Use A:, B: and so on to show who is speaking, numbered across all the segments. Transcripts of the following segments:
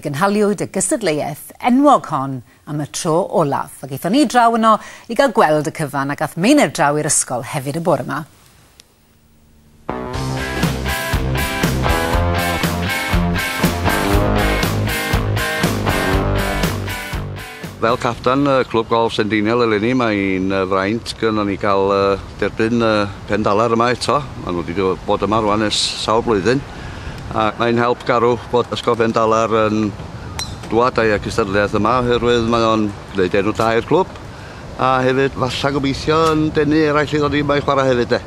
A: fe gynhaliwyd y gystadleuaeth enwog hon am y tro olaf. Ac aethon ni draw yno i gael gweld y cyfan ac ath Meinir draw i'r ysgol hefyd y bore yma.
B: Fel captan y Clwb Golff St Deiniol eleni, mae'n fraint gynnon ni gael derbyn Pendalar yma eto. Maen nhw wedi bod yma rwan ers sawl blwyddyn. A mae'n help garw bod Ysgol Pendalar yn dwad â'i cystadleuaeth yma oherwydd mae o'n gwneud enw da i'r clwb a hefyd falla gobeithio yn denu eraill i ddod i yma i chwarae hefyd de.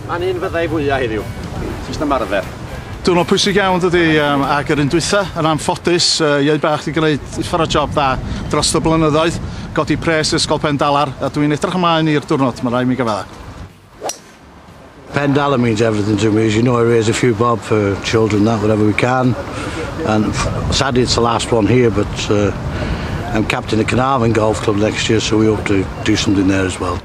C: Ma'n un fyddai fwya heddiw. Jyst ymarfer.
D: Diwrnod pwysig iawn dydy, ac yr un dwytha, yn anffodus, iau bach 'di gwneud uffar o job dda dros y blynyddoedd, godi pres i Ysgol Pendalar, a dwi'n edrych ymlaen i'r diwrnod, mae'n rhaid mi gyfadda.
E: Pendalar means everything to me. As you know, I raise a few bob for children, that whatever we can. And sadly, it's the last one here, but I'm captain of Caernarfon Golf Club next year, so we hope to do something there as well.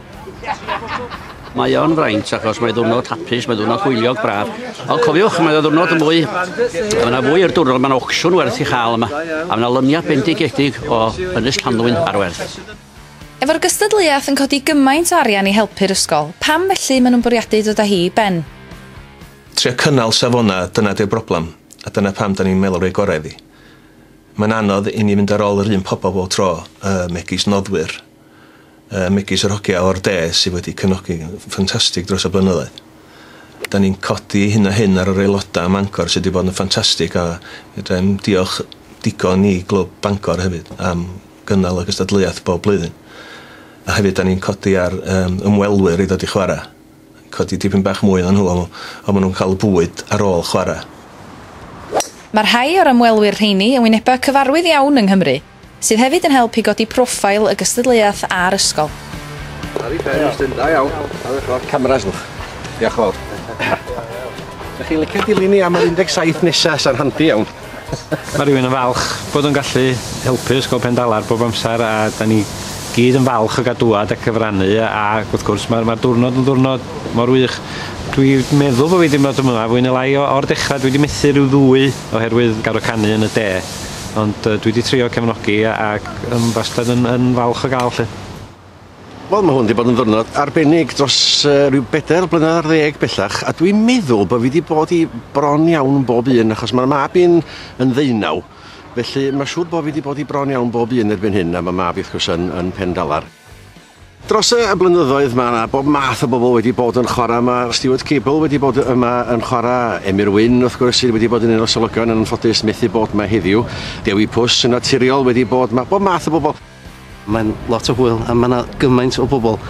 F: Mae o'n fraint achos mae ddwrnod hapus, mae ddwrnod hwyliog braf. Ond cofiwch, mae o ddwrnod yn fwy. Mae yna fwy i'r diwrnod, mae yna auction werth i chael yma. A mae yna lyniau bendigedig o Ynys Llanddwyn ar werth.
G: Efo'r gystadleuaeth yn codi gymaint o arian i helpu'r ysgol, pam felly maen nhw'n bwriadu dod â hi i ben?
H: Trio cynnal safona, dyna 'di'r broblem, a dyna pam da ni'n meddwl rhoi gorau iddi. Mae'n anodd i ni fynd ar ôl yr un pobl bob tro, megis noddwyr, megis yr hogia o'r de sydd wedi cefnogi ffantastig dros y blynyddoedd. Da ni'n codi hyn a hyn ar yr aelodau ym Mangor sydd wedi bod yn ffantastig a fedrai'm diolch digon i Glwb Bangor hefyd am gynnal y gystadleuaeth bob blwyddyn. A hefyd da ni'n codi ar ymwelwyr i ddod i chwarae. Codi dipyn bach mwy na nhw, ond maen nhw'n cael bwyd ar ôl chwarae.
G: Mae rhai o'r ymwelwyr rheini yn wynebau cyfarwydd iawn yng Nghymru, sydd hefyd yn help i godi proffail y gystadleuaeth a'r ysgol.
C: Ar ei phen, Iestyn. Da iawn. Ardderchog. Cameras nhw. Diolch yn fawr. Dach chi'n licio dilyn ni am yr 17 nesa, sa'n handi iawn.
I: Mae rhywun yn falch bod o'n gallu helpu Ysgol Pendalar bob amser a da ni gyd yn falch o gael dŵad a cyfrannu a wrth gwrs mae'r ma diwrnod yn ddiwrnod mor wych. Dwi'n meddwl bod fi wedi bod yma fwy neu lai o'r dechrau, dwi wedi methu rhyw ddwy oherwydd garw canu yn y de, ond dwi wedi trio cefnogi ac yn wastad yn, yn falch o gael lle.
C: Wel, mae hwn wedi bod yn ddiwrnod arbennig dros rhyw bedair blynedd ar ddeg bellach, a dwi'n meddwl bod fi wedi bod i bron iawn yn bob un, achos mae'r mab i'n yn ddeunaw, felly mae'n siŵr bod fi wedi bod i bron iawn bob un erbyn hyn, a mae mab i wrth gwrs yn, yn Pendalar. Dros y blynyddoedd mae yna bob math o bobl wedi bod yn chwarae. Mae Stuart Cable wedi bod yma yn chwarae, Emyr Wyn wrth gwrs sydd wedi bod yn un o'r selogion yn anffodus methu bod yma heddiw. Dewi Pws yn naturiol wedi bod yma, bob math o bobl.
F: Mae'n lot o hwyl a mae yna gymaint o bobl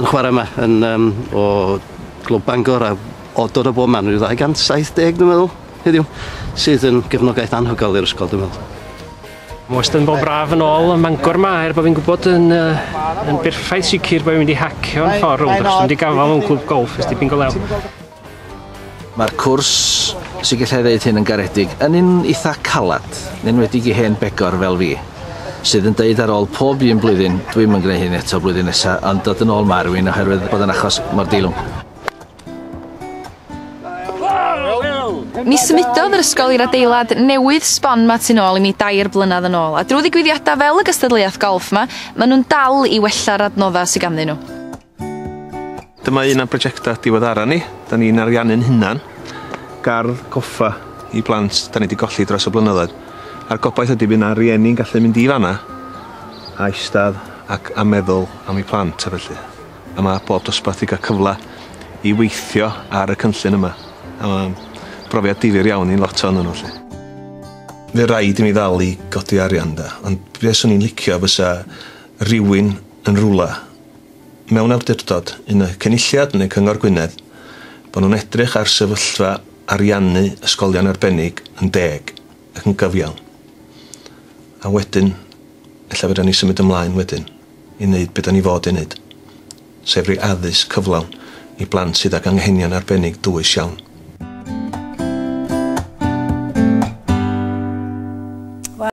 F: yn chwarae yma yn, um, o Glwb Bangor a o dod o bob man, rhyw 270 dwi'n meddwl heddiw, sydd yn gefnogaeth anhygoel i'r ysgol dwi'n meddwl.
J: Mae wastad yn bod braf yn ôl ym Mangor ma, er bod fi'n gwybod yn, uh, yn berffaith sicr bod fi'n mynd i hacio'n ffordd rownd, achos dwi'n mynd i gafael mewn clwb golff ers dipyn go lew.
K: Mae'r cwrs, sy gallai ddeud hyn yn garedig, yn un eitha calad, yn enwedig i hen begor fel fi, sydd yn deud ar ôl pob un blwyddyn, dwi'm yn gwneud hyn eto blwyddyn nesa, ond dod yn ôl ma rhywun oherwydd bod yn achos mor deilwng.
G: Mi symudodd yr ysgol i'r adeilad newydd sbon 'ma tu nôl i mi dair blynedd yn ôl, a drwy ddigwyddiadau fel y gystadleuaeth golff 'ma, maen nhw'n dal i wella'r adnoddau sydd ganddyn nhw.
H: Dyma un o'n prosiectau diweddara ni. Da ni'n ariannu'n hunan. Gardd goffa i blant da ni wedi golli dros y blynyddoedd. A'r gobaith ydy bydd 'na rieni'n gallu mynd i fanna a eistedd ac a meddwl am eu plant a felly. A mae bob dosbarth wedi cael cyfle i weithio ar y cynllun yma. A mae'n brofiad difyr iawn i lot ohonyn nhw 'lly. Fe raid i mi ddal i godi arian 'de, ond be swn i'n licio fysa rywun yn rwla mewn awdurdod, un y Cynulliad neu Cyngor Gwynedd, bod nhw'n edrych ar sefyllfa ariannu ysgolion arbennig yn deg ac yn gyfiawn. A wedyn, ella fedra ni symud ymlaen wedyn i wneud be da ni fod i wneud, sef rhoi addysg cyflawn i blant sydd ag anghenion arbennig dwys iawn.